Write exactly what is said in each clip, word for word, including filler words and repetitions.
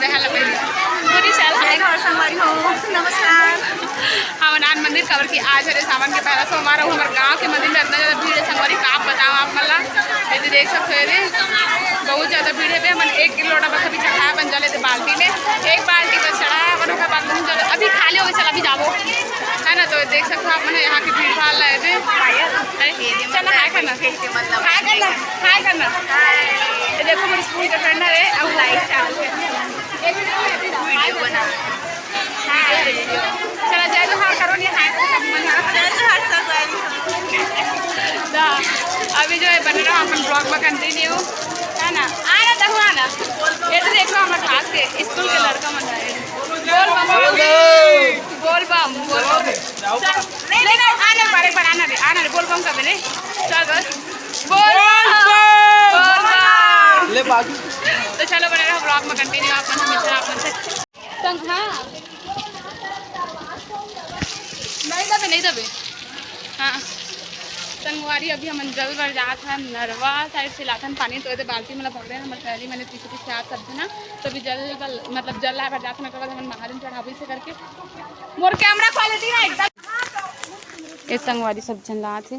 पहला पहली। पूरी चल। जय घर संगवारी हो, नमस्कार। हमन आन मंदिर, काबर कि आज हरे सावन के पहला सोमवार, अउ हमर गांव के मंदिर में इतना ज्यादा भीड़ है संगवारी, का आप बताओ आप मन ला। ये तो देख सकते हो, ये बहुत ज्यादा भीड़ है बे। हमन एक किलो लोटा बस अभी चढ़ाया, अपन जल लेते बाल्टी में, एक बाल्टी बस चढ़ाया अपन, ओकर बाद बहुत ज्यादा अभी खाली हो गए, चल अभी जाबो, है ना। तो देख सकते हो आप मन यहाँ की भीड़ भाड़ ला है बे। अरे चल हाय करना, हाय करना, हाय करना। ये देखो मेरे स्कूल का फ्रेंड है, अब लाइट चालू है। वीडियो बना। हाय। चला, जय जोहार करो, नहीं हाय करो, सब मन। जय जोहार, सब भाई। दा, अभी जो है बने रहो अपन ब्लॉग में कंटिन्यू, है ना। आना दहु आना। ये तो देखो हमारे क्लास के स्कूल के लड़का मन है। बोल बम, बोल बम, बोल बम। चल, नहीं, नहीं, नहीं, आना, बार एक बार आना रे, आना रे, बोल बम कर दे रे। चल बस। बोल बम, बोल बम। ले बाजू। तो चलो बने रहो ब्लॉग में कंटिन्यू, आप मन से मिलते हैं आप मन से। संग, हाँ। नहीं दबे, नहीं दबे। हाँ। संगवारी अभी हमन जल बर जात हन, नरवा साइड से लाथन पानी, तो एदे बाल्टी मन ला पकड़े हन, हमर सहेली मन पीछे पीछे आत सब झन, तो अभी जल बर, मतलब जल लाए बर जात हन, ओकर बाद हमन महादेव चढ़ाबो इसे करके। मोर कैमरा क्वालिटी ना एकदम। ए संगवारी सब झन लात हे।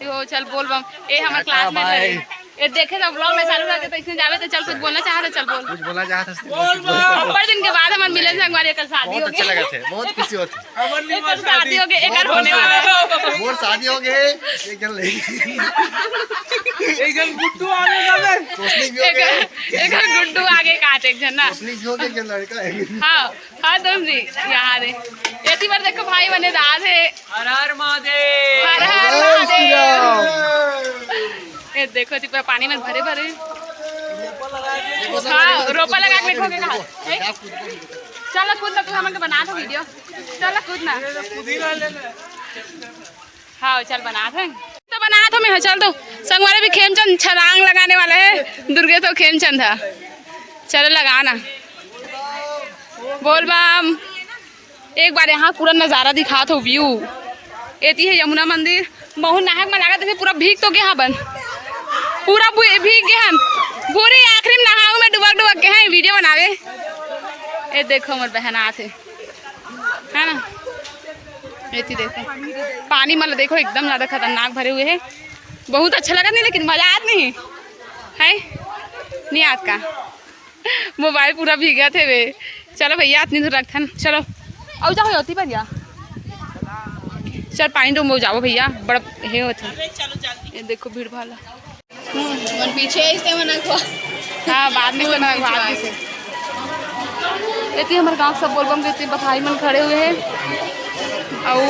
ओ चल बोल बम। ए हमर क्लास में है। ए देखे तो ब्लॉग में चालू रखे तो इसने जावे तो चल कुछ बोलना चाहत है, चल बोल। कुछ बोलना चाहत है। ऊपर दिन के बाद हमन मिलन संगवारी, एकर शादी हो गए। बहुत अच्छा लगा थे, बहुत खुशी होती। एकर शादी हो गए, एकर होने वाला है। मोर शादी हो गए, एक जन ले। एक जन गुड्डू आ गए ना बे। सोचने भी हो गए। एकर गुड्डू आगे काट एक जन ना। सोचने भी हो गए, एक जन लड़का है। हाँ, हाँ दोस्त जी, यहाँ रे। एती बार देखो भाई बने दाद है। हर हर महादेव। हर हर महादेव। ये देखो, इतनी पूरा पानी में भरे भरे। हाँ, रोपा लगा के देखोगे कहाँ? हैं? चल ना, कूद ना, तू हमन के बना दो वीडियो। चल ना, कूद ना। हाँ, चल बना दो। तो बना दो, मैं चल दो। संगवारी भी खेमचंद छलांग लगाने वाला है। दुर्गेश तो खेमचंद था। चलो लगाना। बोल बम। एक बार यहाँ पूरा नजारा दिखात हो, व्यू। एती है यमुना मंदिर। महू नहाक में लागत है पूरा भीग तो गया बन, पूरा भू-, भीग गया हम। पूरी आखिरी में नहाऊ में डुबक डुबक के हैं वीडियो बनावे। ए देखो मोर बहन आत है, है ना। एती देखो पानी मतलब देखो एकदम ज्यादा खतरनाक भरे हुए है। बहुत अच्छा लगत नहीं, लेकिन मजा आत नहीं है, नहीं आत का। मोबाइल पूरा भीगत हे बे। चलो भैया, इतनी दूर रखथन, चलो। अउ जाओ, होती पर या। चल, पानी डोम जाओ भैया, बड़ा हे होत हे। ये देखो भीड़ भाला। मन पीछे ऐसे मना को। हाँ, बाद में मन करना बाद में से। इतनी हमारे गांव सब बोलबम के इतने बधाई मन खड़े हुए हैं। अउ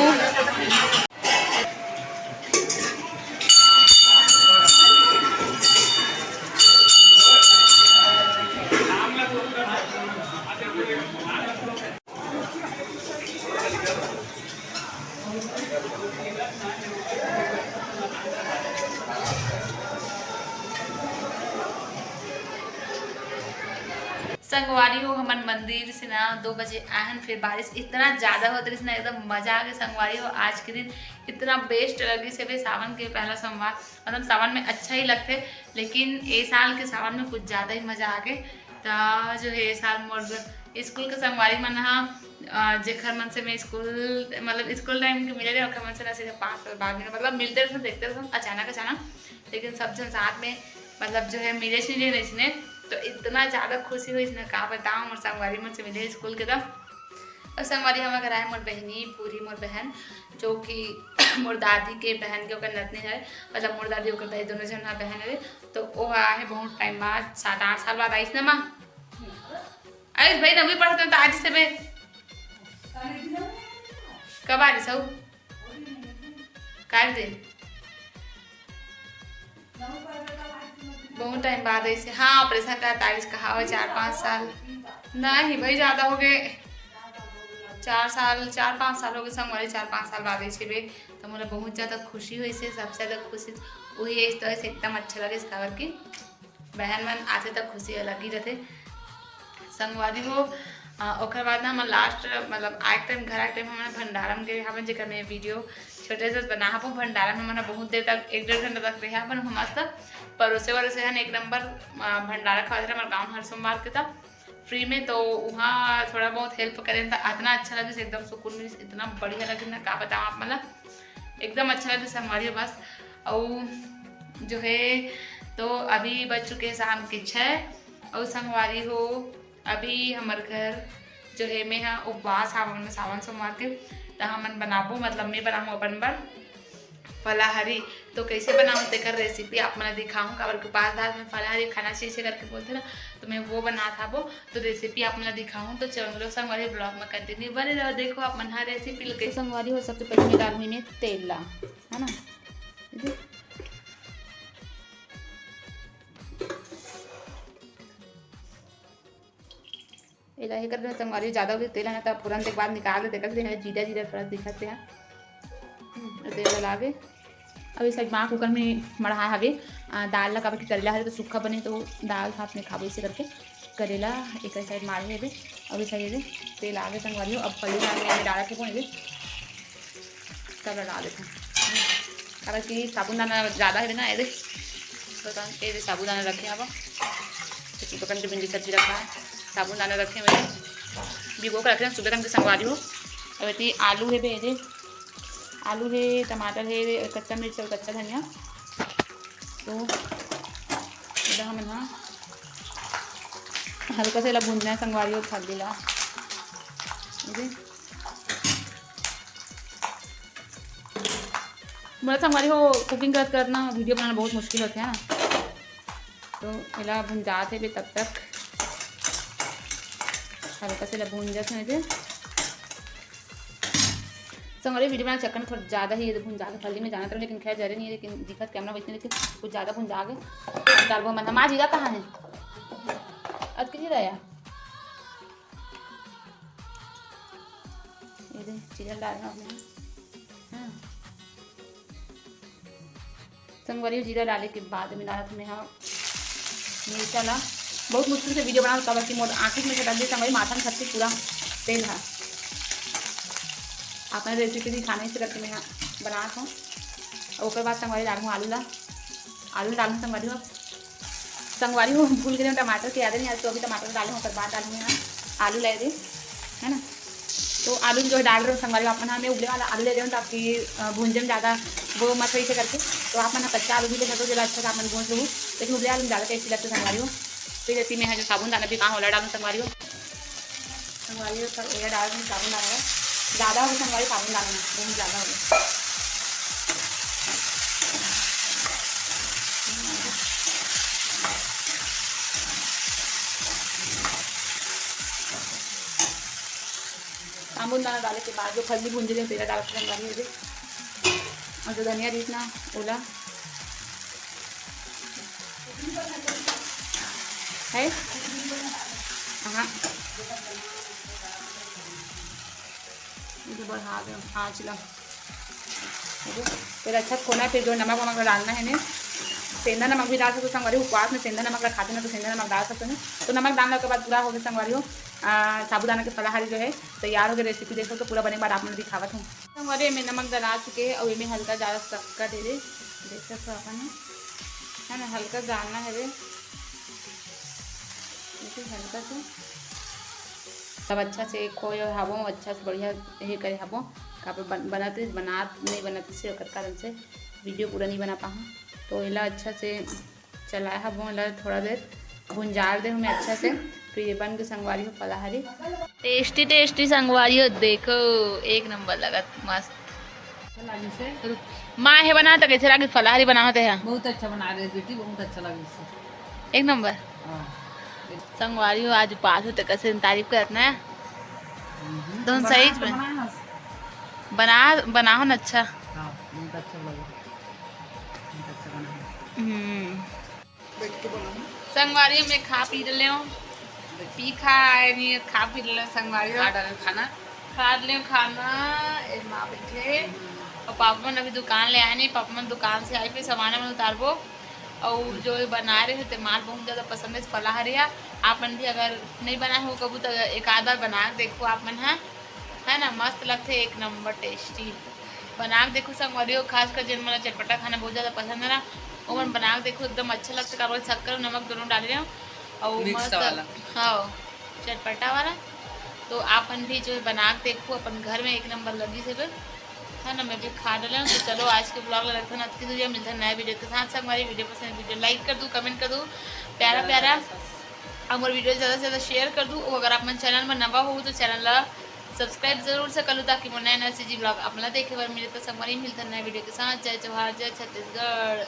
संगवारी हो, हमन मंदिर से ना दो बजे आहन, फिर बारिश इतना ज्यादा होत रहिस ना, एकदम मजा आ गया संगवारी हो। आज के दिन इतना बेस्ट लगिस हे बे, सावन के पहला सोमवार, मतलब सावन में अच्छा ही लगथे, लेकिन ए साल के सावन में कुछ ज्यादा ही मजा आ गए। त जो है ए साल मोर स्कूल के संगवारी मन ह, अ, जेखर मन से मैं स्कूल, मतलब स्कूल टाइम के मिले रहे, ओखर मन से ना सीधे पाँच साल बाद में, मतलब मिलते रहते, देखते रहते अचानक अचानक, लेकिन सब जन साथ में मतलब जो है मिले जुले रहिस ने, तो इतना ज्यादा खुशी होइस ना, का बताओ। मोर संगवारी मन से मिले स्कूल के तब। और संगवारी हमर घर आए मोर बहनी, पूरी मोर बहन, जो कि मोर दादी के बहन के ओकर नतनी है, मतलब मोर दादी ओकर दाई दोनों झन ह बहन हवे। तो वो आए बहुत टाइम बाद, सात आठ साल बाद आइस ना माँ। आइस भाई, नवी पढ़ते तो आज से बे। कब आ रही सऊ? काट दे। बहुत टाइम बाद ऐसे, हाँ, ऑपरेशन का तारीख कहा हो, चार पाँच साल। नहीं भाई, ज्यादा हो गए। चार साल, चार पाँच साल हो गए संगवारी, चार पाँच साल बाद ऐसे बे। तो मोला बहुत ज्यादा खुशी होइस हे, सबसे ज्यादा खुशी वही है। तो ऐसे एकदम अच्छा लगे, काबर कि बहन मन आथे त खुशी अलग ही रथे। संगवारी हो, अ, ओकर बाद ना हमन लास्ट, मतलब आए टाइम, घर आए टाइम हमन भंडारा में गए हवन, जेकर मैं वीडियो छोटे से बना हबो भंडारा में, हमन ह बहुत देर तक, एक डेढ़ घंटा तक रहे हबन, मस्त परोसे वरोसे हन, एक नंबर। अ, भंडारा खवाथे हमर गाँव हर सोमवार के त फ्री में, तो वहाँ थोड़ा बहुत हेल्प करेन त अतना अच्छा लगिस, एकदम सुकून मिलिस, इतना बढ़िया लगिस ना, का बताऊँ आप मन ला, एकदम अच्छा लगिस संगवारी हो बस। अउ जो है तो अभी बज चुके हैं शाम के छः। अउ संगवारी हो, अभी हमर घर जो है, मैं हा उपवास हावों ना सावन सोमवार के, त हमन बनाबो, मतलब मैं बनाहूँ अपन बर फलाहारी। तो कैसे बनाहूँ तेकर रेसिपी आप मन ला दिखाहूँ, काबर के उपवास धार में फलाहारी खाना चाहिए करके बोलथे ना, तो मैं वो बनात हावों। तो रेसिपी आप मन ला दिखाहूँ, तो चलो संगवारी, ब्लॉग में कंटिन्यू बने रहो, देखो आप मन हा रेसिपी ल। तो संगवारी हो, सबसे पहले मैं डालहूँ एमे तेल ला, है ना, एला हे कर संगवारी, ज्यादा हो गई तेल है ना, तब फोरन के बाद निकाल दे, तेकर से जीरा जीरा थोड़ा दिखत हे। हम्म, तेल ला लागे। अब ये साइड माँ कुकर में मढ़ा हवे, आ, दाल ला, काबर कि करेला हरे तो सूखा बने, तो दाल साथ में खाबो, इसे करके करेला एक साइड माढ़े हवे। अब ये साइड तेल आगे संगवारी हो, अब फली डाल में डाला के बोले तब लगा देते हैं। काबर कि साबुनदाना ज्यादा है ना, ये दे, तो तन ये दे साबुनदाना रखे हवा, तो चिकन के भिंडी सब्जी रखा है, साबुनदाना रखे हुए हैं, भिगो के रखे हैं सुबह तक संगवारी हो। अब इतनी आलू है बे, ये दे, आलू है, टमाटर है, कच्चा मिर्च और कच्चा धनिया। तो इधर हम ना हल्का से ला भूनना है संगवारी हो, फली ला, ये दे। मोला संगवारी हो, कुकिंग करत करत ना वीडियो बनाना बहुत मुश्किल होथे, है ना। तो एला भुंजात हे बे, तब तक हल्का से ला भून जात हे। संगवारी, वीडियो बनाना चक्कर में थोड़ा ज्यादा ही ये भुंजा के फली में जाना था, लेकिन खैर जरे नहीं है, लेकिन दिखत कैमरा में इतने, लेकिन कुछ ज्यादा भुंजा गए। डालबो मन, माँ जीरा कहाँ है? अतकी जीरा यार। ये दे, जीरा डालना अपने। हाँ। संगवारी, जीरा डाले के बाद में डालत में हाँ मिर्चा ला। बहुत मुश्किल से वीडियो बनाओ, काबर कि मोर आँखी में से डाल दी संगवारी, माथा में छत्ती पूरा तेल है। आपने रेसिपी दिखाने से करके मैं हाँ बनात हूँ। और ओकर बाद संगवारी डालूँ आलू ला, आलू डालूँ संगवारी हो। संगवारी हो, भूल गए टमाटर के याद नहीं, आज तो अभी टमाटर डाले हूँ, ओकर बाद डालूँ मैं हाँ आलू ला दे, है ना। तो आलू जो है डाल रहे हो संगवारी, आप मन हाँ, मैं उबले वाला आलू ले रहे हूँ, ताकि अ, भूंजे में ज़्यादा वो मत होइसे करके। तो आप मन हाँ कच्चा आलू भी ले सकते हो, जेला अच्छा से आप मन भूंज लो, लेकिन उबले आलू में ज़्यादा टेस्टी लगते संगवारी हो। फिर जैसे मैं जो साबुन दाना भी कहाँ ओला डालूँ संगवारी हो, संगवारी हो, सब एला डाल दूँ साबुन दाना, ज़्यादा हो गया संगवारी साबुन दाना, बहुत ज़्यादा हो गया। साबुन दाना डाले के बाद जो फल्ली भूंजे रहे, तेला डाल के संगवारी हो जाए। और जो धनिया रहिस ना, ओला है, हाँ, ये तो बढ़ा दे आँच ला। फिर अच्छा खोना, फिर जो नमक वमक डालना है ने, सेंधा नमक भी डाल सकते हो संगवारी, उपवास में सेंधा नमक रखाते ना, तो सेंधा नमक डाल सकते हैं। तो नमक डालने के बाद पूरा हो गया संगवारी हो, आ, साबूदाना के फलाहारी जो है तैयार हो गया। रेसिपी देखो तो पूरा बने के बाद आप लोग दिखावत हूँ। संगवारी, एमे नमक डला चुके हैं और एमे हल्का ज्यादा शक्कर दे दे, देख सकते हो अपन, है ना, हल्का डालना है बे, बिल्कुल हल्का से। सब अच्छा से खोए हबो, अच्छा से बढ़िया ये करे हबो। काबर बन-, बनत रहिस, बनात नहीं बनत रहिस, ओकर कारण से वीडियो पूरा नहीं बना पाहूँ। तो एला अच्छा से चलाए हबो, एला थोड़ा देर भुंजार दे हमें अच्छा से। फिर ये बन के संगवारी हो फलाहारी, टेस्टी टेस्टी संगवारी हो। देखो, एक नंबर लगत, मस्त। अच्छा लागिस हे। माँ हे बना तो कैसे लागिस? फलाहारी बनावत हे। बहुत अच्छा बना रहे बेटी, बहुत अच्छा लागिस हे। एक नंबर। हाँ। संगवारी हो, आज पास हो तो कैसे तारीफ करत ना। हम्म। दोनों बना सही तो में। बना हस। बना, बनाओ ना अच्छा। हाँ, बहुत अच्छा लगा। बहुत अच्छा बना है। हम्म। बैठ के बनाओ। संगवारी में खा पी ले, पी खा, नहीं खा पी ले संगवारी। खा डाले खाना। खा ले खाना, ए माँ बैठे। और पापा मन अभी दुकान ले आए नहीं, पापा मन दुकान से आए, फिर सामान मन उतारबो। और जो ये बना रहे हो, ते माल बहुत ज़्यादा पसंद है, फलाहारिया। आप मन भी अगर नहीं बनाए हो कबू, तो एक आध बार बना के देखो आप मन, हाँ, है ना, मस्त लगते, एक नंबर टेस्टी। बना के देखो संगवारी हो, खासकर जेन मन ला चटपटा खाना बहुत ज्यादा पसंद हे ना, ओमन बना के देखो, एकदम अच्छा लगथे। काबर शक्कर अउ नमक दोनों डाले हंव, अउ mix मस्त वाला। हाँ, चटपटा वाला। तो आप मन भी जो है बना के देखो, अपन घर में एक नंबर लगी से, है ना। मैं भी खा डाले हंव। तो चलो, आज के vlog ला रखथन अतकी दूरिया, मिलथन नया video के साथ। संगवारी, video पसंद, video like कर दू, comment कर दू, प्यारा प्यारा, अउ मोर video ज्यादा से ज्यादा share कर दू। अउ अगर आप मन channel में नवा हो तो channel ला subscribe जरूर से कर लू, ताकि मोर नया नया CG vlog आप मन ला देखे बर मिले। तो संगवारी, मिलथन नया video के साथ। जय जोहार, जय छत्तीसगढ़।